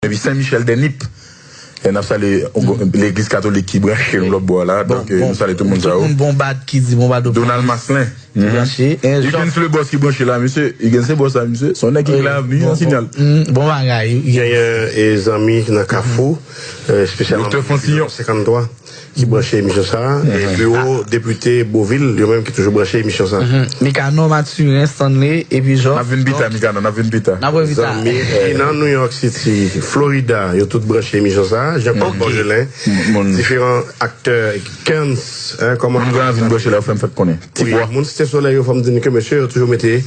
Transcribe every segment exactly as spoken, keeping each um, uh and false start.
Epi Sen Michel dè Nip. E n ap salye legliz katolik ki branche nou lòt bò a la. Donk, eh, nou salye tout moun sa yo. Tout moun, bon bad ki di, bon bad. Donald Maslin. Ki branche. Higgins Lebos ki branche la, mesye. Higgins Lebos la, mesye. Se yon nèg ki gen avni, yon sinyal. Bon bagay. Genyen e zanmi nan Kafou, espesyalman Doktè Fonsillon. Senkanntwa ki branche emisyon sa a, e biwo depite Beauville, yo menm ki toujou branche emisyon sa a. Mikanò, Mathurin, Stanley, epi Georges. N ap vin pita, Mikanò, n ap vin pita. N ap vin pita. Zanmi ki nan New York City, Florida, yo tout branche emisyon sa a. Jean Claude Borgelin, diferan aktè, Kens, kòman moun gen anvi branche la, yo fè m fèt konnen. Ti Bwa. Moun Site Solèy yo, fò m di n ke mesye, yo toujou mete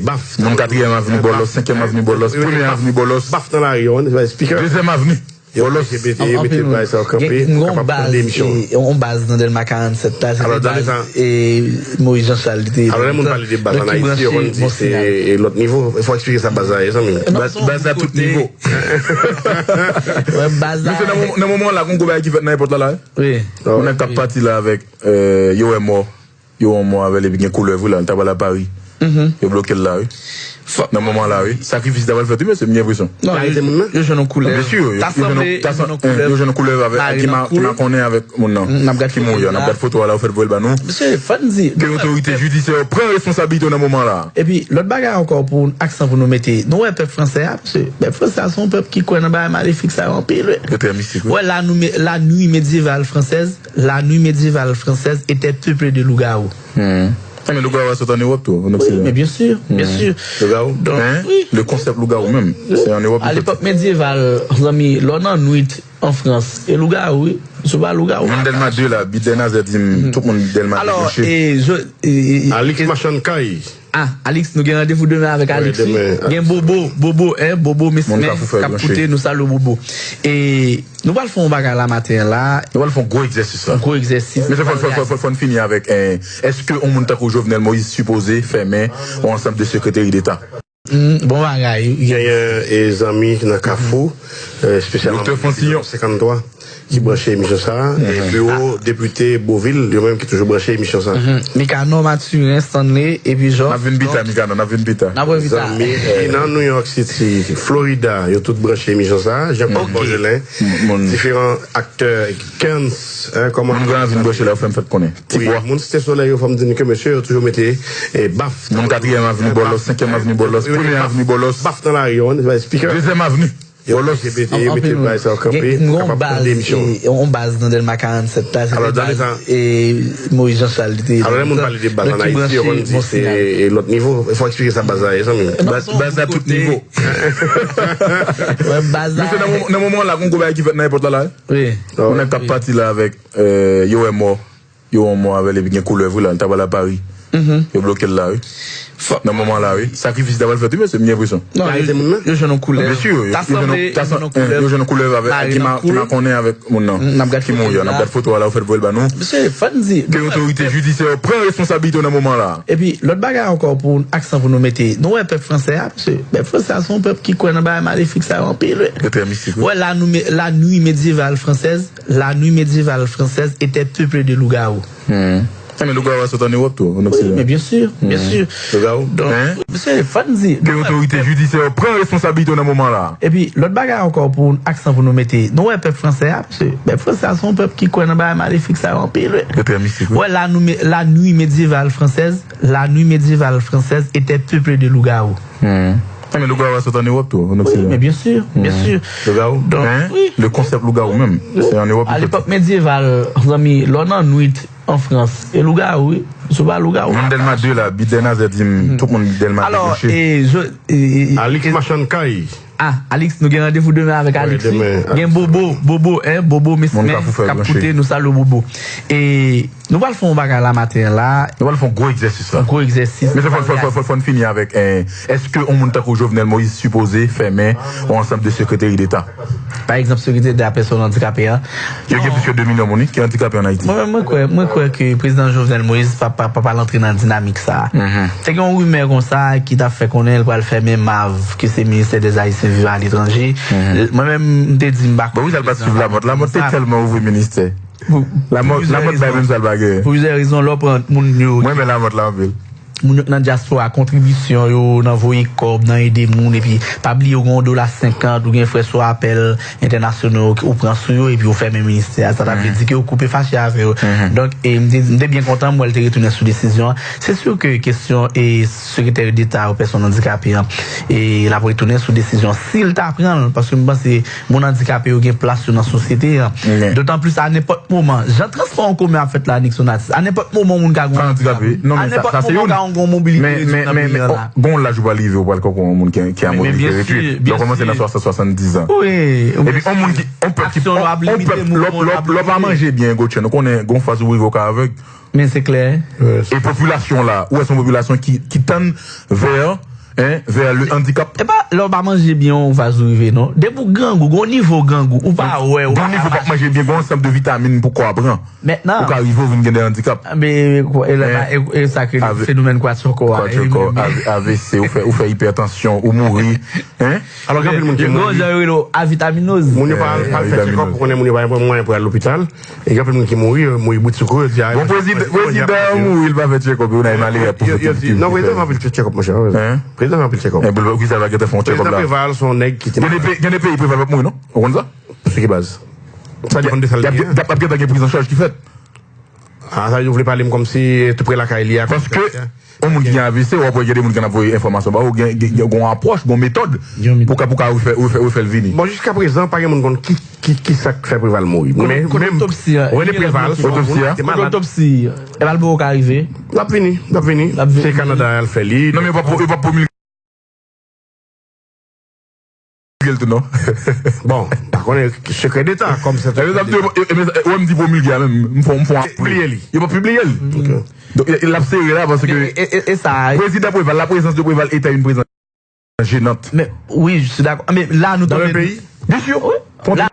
baf. Moun Katriyèm Avni Bòlòs, Senkyèm Avni Bòlòs, Premye Avni Bòlòs, baf nan lari yo, speaker. Dezyèm Avni. Yo oblije mete, yo mete bagay sa yo kanpe pou kapab tande emisyon. Yon baz nan Dèlma karannsèt la, se te baz Moïse Jean Charles li te ye. Alò, lè moun pale de baz an Ayiti, yo konn di se lòt nivo. Fò eksplike sa baz la ye, zanmi. Baz la tout nivo. Mesye, nan moman la, gon gwo bagay ki fèt nan èpòt la la. Wi. Moun nan k ap pati la avèk, yo wè mò. Yo wè yon mò avè l epi gen koulèv wi la, l ta pral a Paris. Yo bloke l la wi. Nan moman la wi. Sakrifis ta pral fèt wi, mesye, m gen enpresyon. Non, yo jwenn yon koulèv. Byen si, yo jwenn yon koulèv avè, ki makonnen avèk moun nan ki mouri a. N ap gad foto a la, yo fèt voye l ba nou. Ke otorite jidisyè yo pran responsablite yo nan moman la. Epi, lòt bagay ankò pou aksan pou nou mete, nou wè pèp fransè a, mesye, pèp fransè a se yon pèp ki kwè nan bagay malefik sa yo anpil wi. Yo trè mistik wi. Wè, la nou, la nuit médiévale française, la nuit médiévale française était peuplée de loups-garous. Enben, lougawou a sot ann Ewòp tou, ann Oksidan. Wi, men byen si, byen si. Lougawou? Donk, wi. Le konsèp lougawou menm, se ann Ewòp li soti. A lepòk medyeval, zanmi, lè w nan nwit an Frans, e lougawou, wi. Si w pa lougawou, moun Dèlma de la, Bidè Nazè di m, tout moun Dèlma de branche. Alix Machann Kay. Ah, Alix, nou gen randevou demen avèk Alix, wi. Gen Bobo, Bobo, hein, Bobo Mesmen k ap koute nou, salye Bobo. E nou pral fè yon bagay la maten an la. Nou pral fè yon gwo egzèsis la. Yon gwo egzèsis. Mesye, fò, fò, fò, fò, fò n fini avèk, eh, èske yon moun tankou Jovenel Moïse sipoze fèmen yon ansanm de sekreteri deta? Bon bagay. Genyen, eh, zanmi nan Kafou, eh, espesyalman Doktè Fonsillon. Senkanntwa ki branche emisyon sa a, e biwo depite Beauville, yo menm ki toujou branche emisyon sa a. Mikanò, Mathurin, Stanley, epi Georges. N ap vin pita, Mikanò, n ap vin pita. N ap vin pita. Zanmi ki nan New York City, Florida, yo tout branche emisyon sa a. Jean Claude Borgelin, diferan aktè, Kens, kòman moun gen anvi branche la, yo fè m fèt konnen. Ti Bwa. Moun Site Solèy yo, fò m di n ke mesye, yo toujou mete baf. Moun Katriyèm Avni Bòlòs, Senkyèm Avni Bòlòs, Premye Avni Bòlòs. Baf nan lari yo, speaker. Dezyèm Avni. Yo oblije mete, yo mete bagay sa yo kanpe pou kapab tande emisyon. Gen yon baz nan Dèlma karannsèt la, se te baz Moïse Jean Charles li te ye. Alò, lè moun pale de baz an Ayiti, yo konn di se lòt nivo. Fò eksplike sa baz la ye, zanmi. Baz la tout nivo. Mesye, nan moman la, gon gwo bagay ki fèt nan èpòt la la. Wi. Moun nan k ap pati la avèk, eh, yo wè mò. Yo wè yon mò avè l epi gen koulèv wi la, l ta pral a Paris. Yo bloke l la wi. Nan moman la wi. Sakrifis ta pral fèt wi, mesye, m gen enpresyon. Non, yo jwenn yon koulèv. Byen si, yo jwenn yon koulèv avè, ki makonnen avèk moun nan ki mouri a. N ap gad foto a la, yo fèt voye l ba nou. Mesye, fò n di. Ke otorite jidisyè yo pran responsablite yo nan moman la. Epi, lòt bagay ankò pou aksan pou nou mete, nou wè pèp fransè a, mesye, pèp fransè a se yon pèp ki kwè nan bagay malefik sa yo anpil wi. Yo trè mistik wi. Wè, la nou, la nuit médiévale française, la nuit médiévale française était peuplée de loups-garous. Enben, lougawou a sot ann Ewòp tou, ann Oksidan. Wi, men byen si, byen si. Lougawou? Donk, wi, mesye, fò n di. Ke otorite jidisyè yo pran responsablite yo nan moman la. Epi, lòt bagay ankò pou aksan pou nou mete, nou wè pèp fransè a, mesye, pèp fransè a se yon pèp ki kwè nan bagay malefik sa yo anpil wi. Yo trè mistik wi. Wè, la nou, la nuit médiévale française, la nuit médiévale française était peuplée de loups-garous. Enben, lougawou a sot ann Ewòp tou, ann Oksidan. Wi, men byen si, byen si. Lougawou? Donk, wi. Le konsèp lougawou menm, se ann Ewòp li soti. A lepòk medyeval, zanmi, lè w nan nwit an Frans, e lougawou, wi. Si w pa lougawou. Moun Dèlma de la, Bidè Nazè di m, tout moun Dèlma de branche. Alix Machann Kay. Ah, Alix, nou gen randevou demen avèk Alix, wi. Gen Bobo, Bobo, hein, Bobo Mesmen k ap koute nou, salye Bobo. E nou pral fè yon bagay la maten an la. Nou pral fè yon gwo egzèsis la. Yon gwo egzèsis. Mesye, fò, fò, fò, fò, fò n fini avèk, eh, èske yon moun tankou Jovenel Moïse sipoze fèmen yon ansanm de sekreteri deta? Pa egzanp, sekreteri deta pèsòn andikape a. Yo gen plis ke de milyon moun wi ki andikape ann Ayiti. Mwen menm, mwen kwè, mwen kwè ke prezidan Jovenel Moïse pa, pa, pa, pa pral antre nan dinamik sa a. Te gen yon rimè konsa ki t ap fè konnen l pral fèmen MAV, ki se Ministère des Haïtiens vivant à l'étranger. Mwen menm, m te di m pa kwè. Bon, wi, sa l pa t swiv Lamòt. Lamòt te tèlman ouvri ministè. Lamòt, Lamòt bay menm sa l pa genyen. Pou plizyè rezon, lè w pran moun yo. Mwen renmen Lamòt la anpil. moun yo k nan dyaspora, kontribisyon yo, nan voye kòb, nan ede moun, epi pa bliye ou gen yon dola senkant, ou gen frè sou apèl entènasyonal ou pran sou yo, epi ou fèmen ministè a. Sa ta vle di ke ou koupe fache avè yo. Donk, e, m te, m te byen kontan, m wè l te retounen sou desizyon an. Se si ke kesyon e sekretè deta ou pèsonn andikape an, e l ap retounen sou desizyon si l ta pran l, paske m panse moun andikape yo gen plas yo nan sosyete an. Dotan plis a nenpòt moman. Jan transpò an komen ap fèt la, Nixon Atis, a nenpòt moman moun ka gen yon andikape. A nenpòt moman ou ka gen yon mobilite redui nan peyi an la. Gon laj ou pral rive, ou pral kòkò yon moun ki, ki a mobilite redui. Lè w kòmanse nan swasant, swasanndiz an. Epi yon moun ki, yon pèp ki, yon pèp, lè w pa manje byen, Gotchen, ou konnen gon faz ou rive ou ka avèg. Men se klè. E popilasyon la, ou wè se yon popilasyon ki, ki tann vè, hein, vè le andikap. E pa, lè w pa manje byen, ou faz ou rive, non. Depi w grangou, gon nivo grangou, ou pa wè, ou pa ka mache. Gon nivo w p ap manje byen, gon ansanm de vitamin pou kò a pran. Mentnan. Ou ka rive ou vin gen de andikap. Men, e, e, e sa ke fenomèn kwatchòkò a. Kwatchòkò, A V C, ou fè, ou fè ipètansyon, ou mouri, hein? Alò, gen anpil moun ki mouri. Gon jan yo rele avitaminoz. Moun yo pa al, pa al fè tchekòp, ou konnen moun yo pa gen mwayen pou al lopital. E gen anpil moun ki mouri, yo mouri bwit sou kou, yo di, ah, bon, prezidan, prezidan an mouri, li pa fè tchekòp, yo nan malere pou fè tchekòp. Non, prezidan fè anpil tchekòp, monchè. Prezidan fè anpil tchekòp. Prezidan Preval se yon nèg ki te malad. Gen de peyi, gen de peyi Preval p ap mouri, non? Ou konn sa? Sou ki baz? Sa depann de sa l genyen. Y ap, y ap, y ap gentan gen prizanchaj ki fèt. Ah, sa yo vle pale m kòmsi tou pre lakay li a. Paske yon moun ki gen A V C, w ap wè gen de moun ki ap voye enfòmasyon ba ou, gen, gen, gen, gen yon apwòch, gen yon metòd pou ka, pou ka refè, refè, refè l vini. Bon, jiskaprezan, pa gen moun konn ki, ki, ki sa k fè Preval mouri. Men, men, otopsi a, René Preval, se yon moun ki te malad. Otopsi a. Otopsi, e pa l poko ka rive. L ap vini, l ap vini. Se Kanada y al fè li. Non, men yo p ap, yo p ap promilge l tou, non? Bon, pa konnen, sekrè deta, kòm se. Ebyen, sa m di, ebyen, ou wè m di promilge a menm, m fè, m fè yon. Pibliye li. Yo p ap pibliye l. Donk, l ap sere la, paske e, e, e sa, prezidan Preval, la présence de Preval est une présence gênante. Men, wi, je suis d'accord. Men la, nou tonbe. Dans le pays? Bien sûr. Wi. La,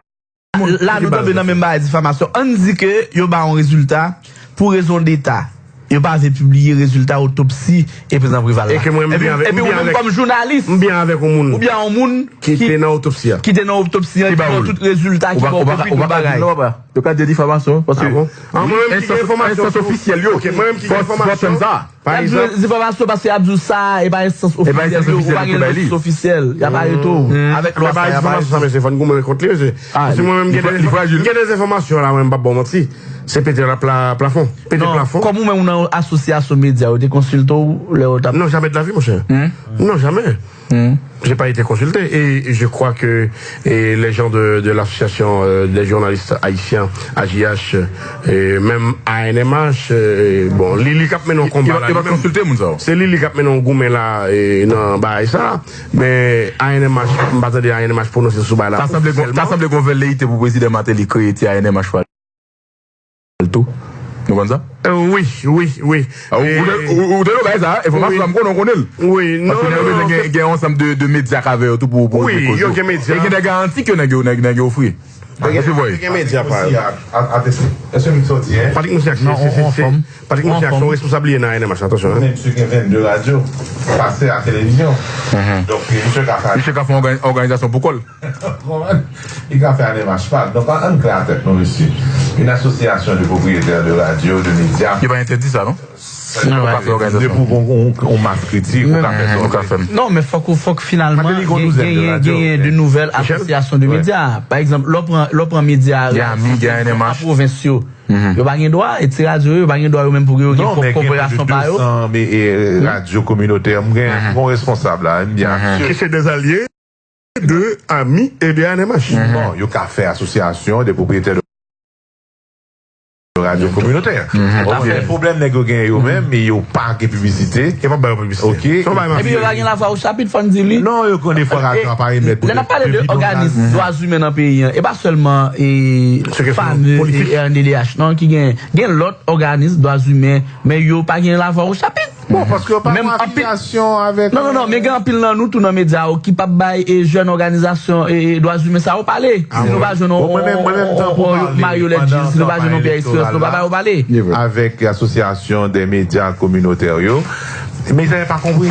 la, nou tonbe nan menm bagay difamasyon. Ann di ke yo ba yon rezilta pou rezon deta. Yo pa vle pibliye rezilta otopsi e prezidan Preval la. E ke mwen, m byen avèk, epi ou menm kòm jounalis, m byen avèk yon moun, oubyen yon moun ki te nan otopsi a, ki te nan otopsi a, ki ba tout rezilta, ki ba tout bagay. Yo ka di difamasyon, paske enstans ofisyèl yo, fò, fò tèm sa. Pa egzanp, difamasyon paske y ap di w sa, e pa enstans ofisyèl yo, ou pa gen sous ofisyèl, y ap arete w. Avèk lwa sa, y ap arete w. Fò n goumen kont li, mesye. Paske mwen menm, gen de, gen de enfòmasyon la, mwen, m p ap ba w manti. Se pete la pla-, plafon. Pete plafon. Kòm ou menm ou nan asosyasyon medya, yo te konsilte w lè yo t ap. Non, jamais de la vie, monchè. Non, jamais. J'ai pas été consulté et je crois que, et les gens de, de l'association, euh, des journalistes haïtiens, A J H, et même A N M H, euh, bon, li, li k ap mennen yon konba la. Yo pa konsilte moun sa yo. Se li, li k ap mennen yon goumen la, e, nan bagay sa. Men A N M H, m pa tande A N M H pwononse sou bagay la ofisyèlman. Ta sanble gon, ta sanble gon veleyite pou prezidan Martelly kreye ti A N M H pa l tou. Nou konn sa? Euh, wi, wi, wi. Ou, ou, ou, ou te nan bagay sa, enfòmasyon sa m konnen, ou konnen l. Wi, non, non, non. Paske nèg yo bezwen gen, gen yon ansanm de, de medya k avè yo tou pou, pou rive koze. Wi, yo gen medya. E gen de garanti ke nèg yo, nèg, nèg yo ofri. Gen medya pa yo. Atesi. Èske m soti, en? Patrick Moussiak, se, se, se, se, Patrick Moussiak, se yon responsab li ye nan A N M H, atansyon, en. Misye gen vennde radyo, pase a televizyon. Donk, misye ka fè. Misye ka fè yon ògani-, òganizasyon pou kò l. Konprann? Li ka fè A N M H pa l. Donk, ann klè a tèt nou, mesye. Une association de propriétaires de radio, de médias. Yo pa entèdi sa, non? Ou ka fè òganizasyon. Depi w gon, gon, gon mas kritik, ou ka fè sa. Ou ka fè. Non, men fòk ou, fòk finalman, genyen, genyen de nouvèl asosyasyon de medya. Pa egzanp, lè w pran, lè w pran medya a pwovens yo, yo pa gen dwa, e ti radyo yo, yo pa gen dwa yo menm pou yo gen kòporazyon pa yo. Non, men gen plis de de san, e, radyo kominotè. M gen yon responsab la, m byen asire. Ki se dè alye de, ami e de A N M H. Bon, yo ka fè asosyasyon de pwopriyetè de radyo kominotè. Bon, men pwoblèm nèg yo genyen yo menm, yo pa gen piblisite. Yo pa bay yo piblisite. Ok. Epi yo pa gen lavwa o chapit, fò n di li. Non, yo konn defwa radyo a pa remèt. Lè n ap pale de òganis dwa imen nan peyi an, e pa sèlman, e, FAME e R N D D H, non, ki gen, gen lòt òganis dwa imen, men yo pa gen lavwa o chapit. Bon, paske yo pa gen afiliasyon avèk. Non, non, non, men gen anpil nan nou tou nan medya yo ki p ap bay, e, jèn òganizasyon, e, e, dwa imen sa yo pale. Si nou pa jwenn yon, yon, yon Mario Ledjil, si nou pa jwenn yon Pierre Esperance, nou pa ba yo pale. Avèk asosyasyon de medya kominotè yo, medya yo pa konpri.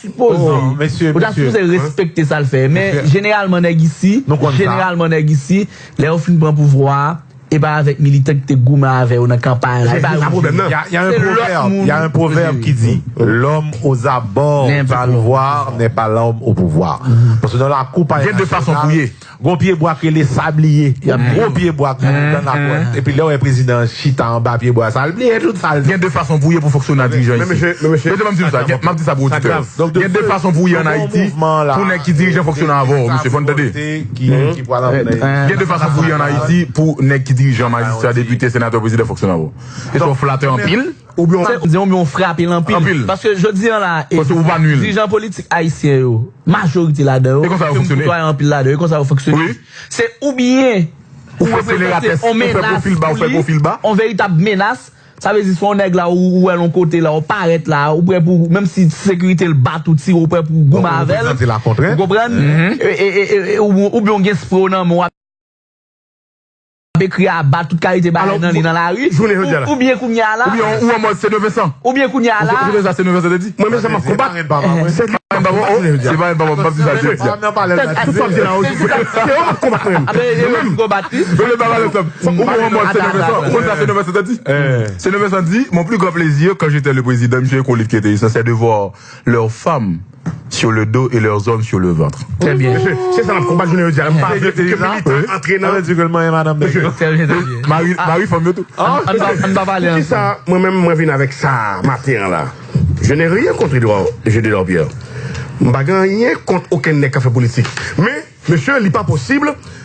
sipoze, ou ta sipoze respekte sa l fè. Men jeneralman nèg isi, jeneralman nèg isi, lè yo fin pran pouvwa a, e pa avèk militan ki te goumen avè yo nan kanpay la. E pa yo. Il y a, il y a un proverbe, il y a un proverbe qui dit, l'homme aux abords du pouvoir n'est pas l'homme au pouvoir. Paske nan lakou palè nasyonal, gon pye bwa ki rele sabliye. Gwo pye bwa ki nan lakou. Epi lè w wè prezidan an chita anba pye bwa sa, l bliye tout sa l di. Gen de fason pou ye pou fonksyone ak dirijan isi. Mete m ap di w sa, m ap di sa pou oditè yo. Gen de fason pou ye ann Ayiti, pou nèg ki dirijan fonksyone avè w, mesye, fò n tande. Gen de fason pou ye ann Ayiti, pou nèg ki dirijan, majistra, depite, senatè, prezidan fonksyone avè w. Se swa w flatè anpil, oubyen w frape l anpil. Paske jodi a la, dirijan politik ayisyen yo, majorite ladan yo, ke m koutwaye anpil ladan yo, e konsa yo fonksyone. Se oubyen ou reprezante yon menas pou li, yon veritab menas. Sa vle di, si yon nèg la, ou wè l yon kote la, ou parèt la, ou prè pou, menm si sekirite l bat ou, tire, ou prè pou goumen avè l. Ou konprann? Oubyen w gen spre w nan men w, ap ekri aba, tout kalite bagay nan li nan lari. Oubyen kounye a la. Oubyen ou an mòd Senovensan. Oubyen kounye a la. Ou koute sa Senovensan te di? Mwen menm sa m ap konbat. Se pa menm pa bon, oh, se pa menm pa bon, m p ap di sa jodi a. Tout sa m di la, se yo m ap konbat mwen menm. Mwen menm. Ou an mòd Senovensan. Ou koute sa Senovensan te di? Senovensan di, mon plus grand plaisir quand j'étais le président, misye ekri yon liv ki enteresan, c'est de voir leurs femmes sur le dos et leurs hommes sur le ventre. Très bien. Mesye, se sa n ap konbat jounen jodi a. M pa vle pou ke militan antre nan. Sa vle di ke l manyen madanm nèg yo. Mari, mari fanm yo tou. Ann pa, ann pa pale ansanm. Poukisa mwen menm mwen vin avèk sa maten an la? Je n'ai rien contre Edouard, Jude Edouard Pierre. M pa gen anyen kont okenn nèg k ap fè politik. Men, Mesye, li pa posib,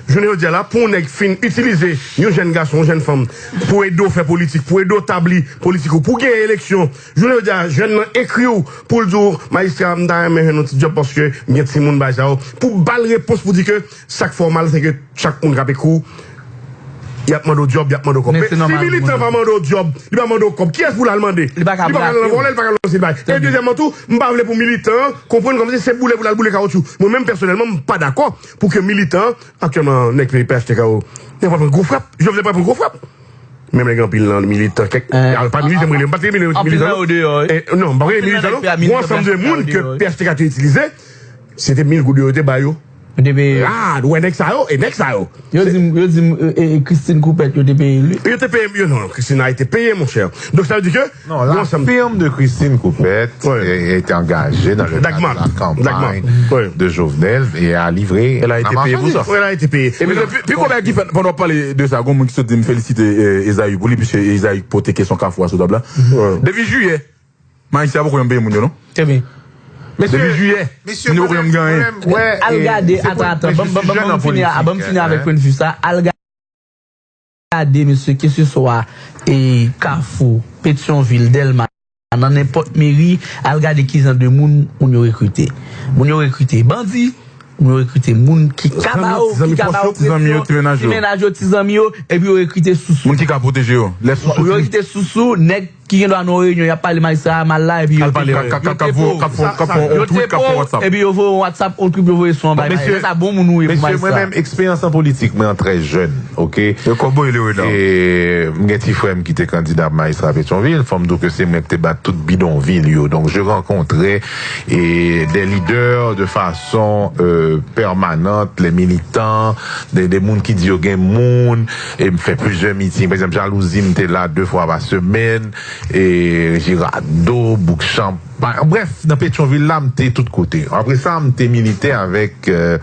jounen jodi a la, pou yon nèg fin itilize yon jèn gason, yon jèn fanm, pou ede w fè politik, pou ede w tabli politik ou, pou genyen eleksyon. Jounen jodi a, jèn nan ekri w pou l di w, "Majistra, m ta renmen jwenn yon ti djòb paske m gen timoun, bagay sa yo." Pou ba l repons pou di ke sa k fè w mal, se ke chak moun k ap ekri w, y ap mande w djòb, y ap mande w kòb. Men si militan pa mande w djòb, li pa mande w kòb, kiyès pou l al mande? Li pa ka al nan vòlè, li pa ka al nan stil bay. E dezyèmman tou, m pa vle pou militan an konprann kòmsi se boule pou l al boule kawotchou. Mwen menm pèsonèlman, m pa dakò pou ke militan an, aktyèlman, nèg P H T K yo, nèg pral pran gwo frap. Jovenel pral pran gwo frap. Menm nèg anpil nan militan, kèk, pa militan, m rele, m pa te rele militan, non. Non, m pa rele militan, non. Yon ansanm de moun ke P H T K te itilize, se te mil goud yo te ba yo. Yo te peye. Ah, nou wè nèg sa yo, e nèg sa yo. Yo di m, yo di m, e, e, Christine Coupet, yo te peye l, wi. Yo te peye, yo, non, Christine a été payée, mon cher. Donk, sa vle di ke, non, la firme de Christine Coupet était engagée dans le cadre de la campagne de Jovenel et a livré la marchandise. Elle a été payée. Wi, elle a été payée. Epi, pi, pi kòmè ki fèt, pandan w ap pale de sa, gon moun ki sot di m felisite, eh, Ezayi pou li, piske Ezayi pote kesyon Kafou a sou tab la. Depi jiyè, Majistra poko janm peye moun yo, non. Trè byen. Depi jiyè, moun yo poko janm gen anyen. Al gade, atann, atann, ban m fini, ban m fini avèk pwennvi sa. Al gade, mesye, keseswa e Kafou, Petyonvil, Dèlma, nan nenpòt meri, al gade ki jan de moun moun yo rekrite. Moun yo rekrite bandi, moun yo rekrite moun ki ka ba yo, ki ka ba yo presyon, ti mennaj yo, ti zanmi yo, epi yo rekrite sousou. Moun ki ka pwoteje yo. Lè sousou fini. Yo rekrite sousou, nèg ki gen dwa nan yon reyinyon, y ap pale majistra a mal la, epi yo te po, yo te po, epi yo voye yon WhatsApp, yon trip yo voye sou anba. Mesye, sa bon moun ou ye pou majistra. Mwen menm, eksperyans an politik mwen an trè jèn, oke? E kòbòy li rele. E m gen ti frè m ki te kandida pou majistra Petyonvil, fò m di w ke se mwen ki te bat tout bidonvil yo. Donk, je rencontrais et des leaders de façon, euh, permanente, les militants, de, de moun ki di yo gen moun, e m fè plizyè miting. Pa egzanp, Jalouzi, m te la de fwa pa semèn, e Girado, Bouk Chanpay, brèf, nan Petyonvil la, m te tout kote. Apre sa, m te milite avèk, euh,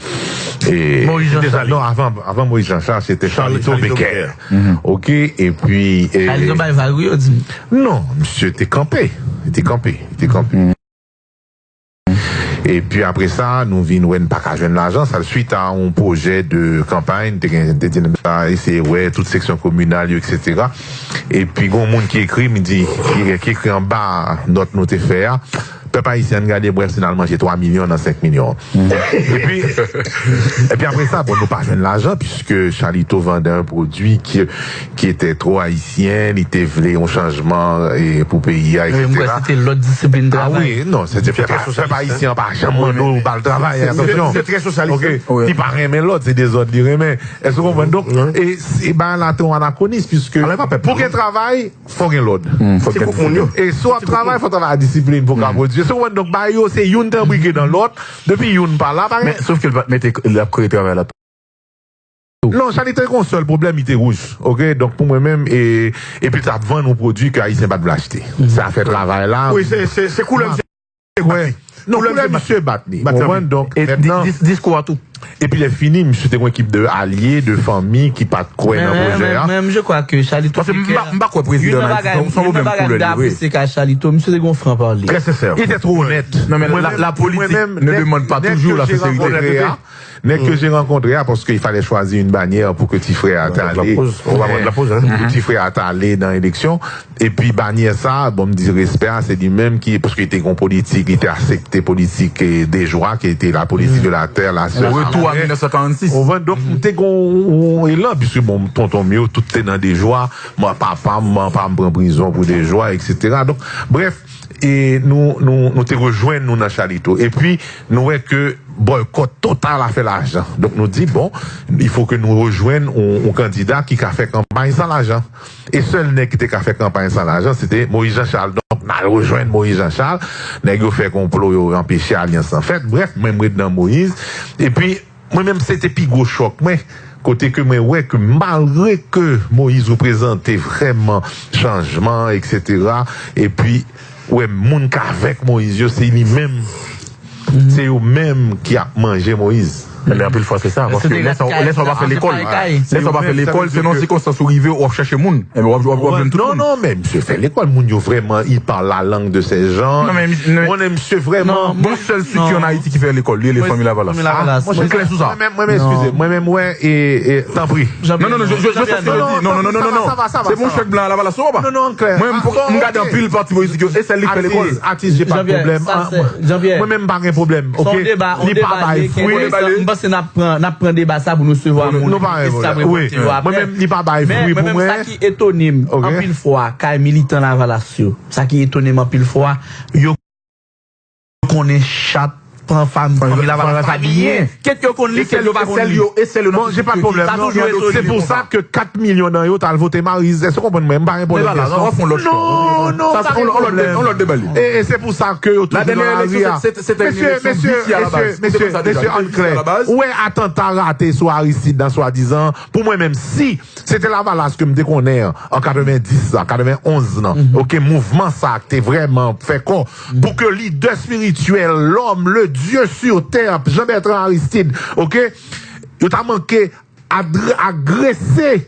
e, Moïse Jean Charles. Non, avan, avan Moïse Jean Charles, se te Charlito Becker. Oke, epi, e, Charlito bay vag, wi, yo di m. Non, misye te kanpe. Li te kanpe. Li te kanpe. Epi apre sa, nou vin wè n pa ka jwenn lajan. Sa l suit a yon pwojè de kanpay, n te gen, te di n ta eseye wè tout seksyon kominal yo, etsetera. Epi gon moun ki ekri m, di, ki, ki ekri anba nòt nou te fè a, "Pèp ayisyen, ann gade, brèf, si n al manje twa milyon nan senk milyon." Epi, epi apre sa, bon, nou pa jwenn lajan, puisque Charlito vendait un produit qui, qui était trop haïtien, li te vle yon chanjman, e, pou peyi a, etsetera. Wi, m kwè se te lòt disiplin travay. Ah wi, non, se te pèp, pèp ayisyen an pa janm mande w ba l travay, atansyon. Se trè sosyalis. Oke. Li pa renmen lòd, se dezòd li renmen. Èske w konprann? Donk, e, e bagay la te yon anakronis, puisque pou gen travay, fò gen lòd. Se kont moun yo. E si w ap travay, fò travay ak disiplin pou w ka pwodui. Se ou wè, donk, bagay yo, se youn te anbrike nan lòt. Depi youn pa la, pa gen. Men, sof ke l pa t mete, l ap kreye travay la tou. Non, Charlito te gen yon sèl pwoblèm, li te wouj. Oke, donk, pou mwen menm, e, epi l t ap vann yon pwodui ke Ayisyen pa t vle achte. Se afè travay la. Wi, se, se, se koulè misye bat li. Non, koulè misye bat li. Ou konprann? Donk, mentnan, diskou a tou. Epi lè fini, misye te gen yon ekip de alye, de fanmi ki pa t kwè nan pwojè a. Men, men, men, je crois que Charlito Becker, m pa kwè prezidan an Ayiti, se yon pwoblèm koulè li, wi. Youn nan bagay m te apresye ka Charlito, misye te gen yon franc parler. Trè sensè. Il était trop honnête. Non, mais la, la politique ne demande pas toujours la sincérité. Nèg ke j'ai rencontré a, parce qu'il fallait choisir une bannière pour que ti frè a t ale. Pou ti frè a t ale nan eleksyon. Epi banyè sa, bon, m di respè a, se li menm ki, paske li te gen yon politik, li te aksepte politik, e, Dejwa, ki te la politique de la terre, la sèl. Retour à mil nèf san karannsis. Ou konprann? Donk, m te gen yon, yon elan, puisque, bon, tonton m yo, tout te nan Dejwa, mwen, papa m, manman pa m pran prizon pou Dejwa, etsetera. Donk, brèf, e nou, nou, nou te rejwenn nou nan Charlito. Epi, nou wè ke bòykòt total afè lajan. Donk, nou di, bon, il faut que nou rejwenn yon, yon kandida ki ka fè kanpay san lajan. E sèl nèg ki te ka fè kanpay san lajan, se te Moïse Jean Charles. Donk, n al rejwenn Moïse Jean Charles. Nèg yo fè konplo, yo anpeche alyans lan fèt. Brèf, mwen, m ret nan Moïse. Epi, mwen menm, se te pi gwo chòk mwen, kote ke mwen wè ke malgre ke Moïse reprezante vrèman chanjman, etsetera, epi, wè moun k avèk Moïse yo, se li menm, se yo menm ki ap manje Moïse. Men anpil fwa se sa, paske lè sa, lè sa w pa fè lekòl, lè sa w pa fè lekòl, se nan sikonstans ou rive, w ap chèche moun, enben w ap, w ap, w ap jwenn tout moun. Non, non, men misye fè lekòl, moun yo vrèman, il parle la langue de ces gens. Mwen konnen misye vrèman. Bon, sèl sik ki ann Ayiti ki fè lekòl, li rele Fanmi Lavalas. Mwen klè sou sa. Mwen menm, mwen menm, eskize, mwen menm, wè, e, e, tanpri. Non, non, non, je, je, je sais ce que je dis. Non, non, non, non, non, non. Se bon chèk blan Lavalas, ou pa? Non, non, klè. Mwen, m gade anpil pati politik yo, e sèl li k fè lekòl. Atis, j'ai pas de problème. Mwen menm, m pa gen pwoblèm, ok? Li pa bay fwi. M panse n ap pran, n ap pran deba sa pou nou resevwa moun ki sa revolte yo apre. Mwen menm, li pa bay fwi pou mwen. Men mwen menm, sa ki etone m anpil fwa kay militan Lavalas yo, sa ki etone m anpil fwa, yo konnen chat, pran fanmi Lavalas pa byen. Kèt yo konn li, kèt yo pa konn li. Bon, j'ai pas de problème. Sa toujou etone m. C'est pour ça que kat milyon nan yo t al vote Maryse. Èske w konprann mwen? M pa gen pwoblèm. Non, non, sa se yon lòt deba li. E, e se pou sa ke yo toujou nan lari a. Mesye, mesye, mesye, mesye, ann klè. Ou wè atanta rate sou Aristide nan swadizan, pou mwen menm, si se te Lavalas ke m te konnen an, an katrevendis la, katrevenonz lan, ok, mouvman sa a te vrèman fè kò, pou ke lidè espirityèl, lòm, le Dieu sur terre, Jean Bertrand Aristide, ok, yo ta manke adre-, agrese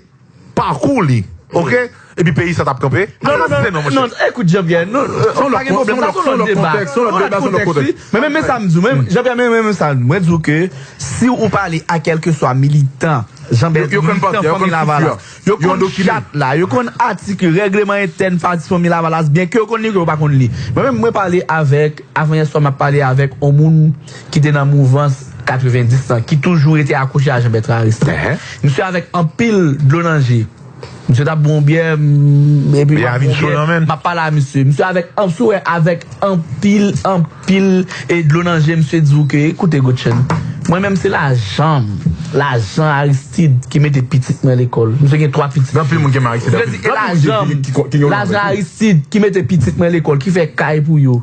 pakou li, ok? Epi peyi sa t ap kanpe? Non, non, non, non, ekout, Jean Pierre, non, pa gen pwoblèm, sa se yon lòt deba. Se yon lòt kontèks, wi. Men, men, men sa m di w, men, Jean Pierre, men, men, men sa, mwen di w ke si ou pale a kèlkeswa militan, Jean Bertrand, militan Fanmi Lavalas, yo konn chat la, yo konn atik yo, règleman entèn pati Fanmi Lavalas, byen ke yo konn li, ke yo pa konn li. Mwen menm, mwen pale avèk, avanyè swa, m ap pale avèk yon moun ki te nan mouvans katrevendis lan, ki toujou rete akwoche a Jean Bertrand Aristide. Misye avèk anpil dlo nan je. Misye t ap bwè yon byè, m, epi m ap bwè yon byè, m ap pale a misye. Misye avèk, an, sou wè, avèk anpil, anpil, e dlo nan je, misye di w ke, ekoute, Gotchen, mwen menm se lajan m, lajan Aristide ki mete pitit mwen lekòl. Misye gen twa pitit. Gen anpil moun ki renmen Aristide anpil. Misye di, e lajan m, lajan Aristide ki mete pitit mwen lekòl, ki fè kay pou yo.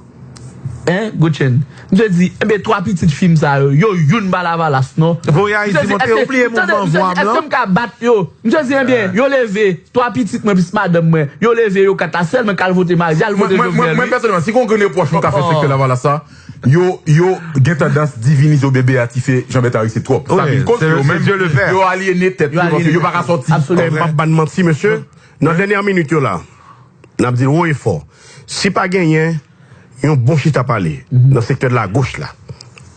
Hein, Gotchen? Misye di, enben, twa pitit fi m sa yo, yo youn pa Lavalas, non. Voye Ayiti monte, ou bliye mouvman Vwa Blan? Èske m ka bat yo? Misye di, enben, yo leve, twa pitit mwen plis madanm mwen, yo leve, yo kat la, sèlman k al vote Maryse, al vote Jovenel, wi. Mwen, pèsonèlman, si gon grenn repwòch mwen ka fè sektè Lavalas sa, yo, yo gen tandans divinize oubyen beyatife Jean Bertrand Aristide twòp. Sa vin koz yo menm, yo alyene tèt yo, paske yo pa ka sòti. M ap ba n manti, mesye. Nan dènyè minit yo la, n ap di l wo e fò. Si pa genyen yon bon chita pale nan sektè de la goch la,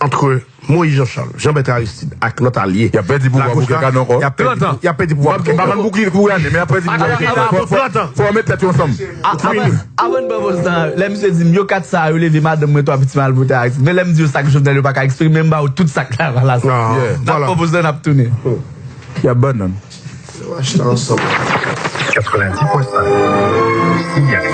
antre Moïse Jean Charles, Jean Bertrand Aristide ak lòt alye, y ap pèdi pouvwa pou kèk ane ankò. Y ap pèdi, y ap pèdi pouvwa pou kèk ane. M pa konn pou ki, pou ane, men y ap pèdi pouvwa pou kèk ane. Fò, fò yo met tèt yo ansanm. Avan, avan n pran poz la, lè misye di m, yo kat sa yo leve madanm mwen, twa pitit mwen al vote Aristide. Men lè m di yo sa k Jovenel, yo pa ka eksplike, men m ba yo tout sa k Lavalas la. N ap pran poz la, n ap tounen. Y ap bannann. Yo achte ansanm. Katrevenndis pwen senk. Sinyal.